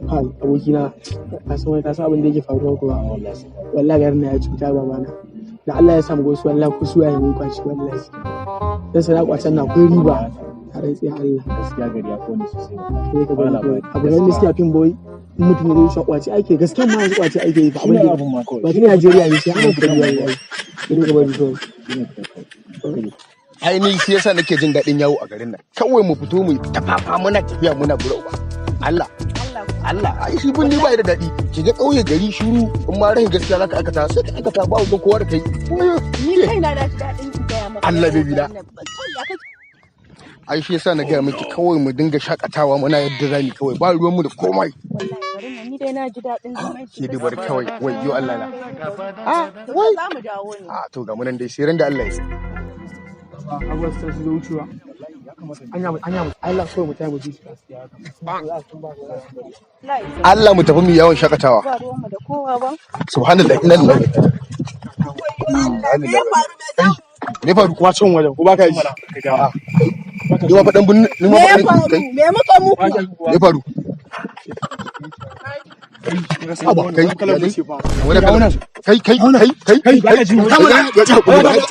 Kai abokina, ka san wani, ka san abin da yake faruwa kuwa? Wallahi garin na ya cuta babana. Da Allah ya samu gosu, wallahi ko suya ya mun kwaci wallahi. Dan sana kwacen na akwai riba. A rantsi Allah. Gaskiya gari ya kone sosai. Sai ka bari kawai. Abu da gaskiya fin boy, in mutum ya zo shi kwaci ake, gaskiya ma yanzu kwaci ake yi fa abin da abun ma kawai. Ba tun Najeriya ne sai an kari yayi yayi. Sai ka bari kawai. Ai ni shi yasa nake jin daɗin yawo a garin nan. Kawai mu fito mu tafafa muna tafiya muna bura uba. Allah Allah, ai shi binni ba da daɗi. Ki ga ƙauye gari shiru, in ma rahin gaskiya zaka aikata sai ka aikata, ba wajen kowa da kai. Ni kaina na ji daɗin ki gaya maka. Allah baby na. Ai shi yasa na gaya miki kawai mu dinga shakatawa muna yadda zamu, kawai ba ruwanmu da komai. Wallahi garin nan ni dai na ji daɗin zaman shi. Ke dai bari kawai, wai yo Allah na. Ah, wai za mu dawo ne. A to ga mu nan dai sai ran da Allah ya sa. Abubuwan sun zo wucewa. Anya anya, Allah kawai mu tayi mu ji su. Allah mu tafi mu yawon shakatawa. Ba ruwanmu da kowa ba. Subhanallah, inna lillahi. Me faru? Kuma can wajen ko ba ka yi? Ni ma faɗan bin ni ma Me ya faɗan faru? kai. Me muka muku? Me faru? Haba kai, ya dai? Wani kalan kai kai kai kai kai kai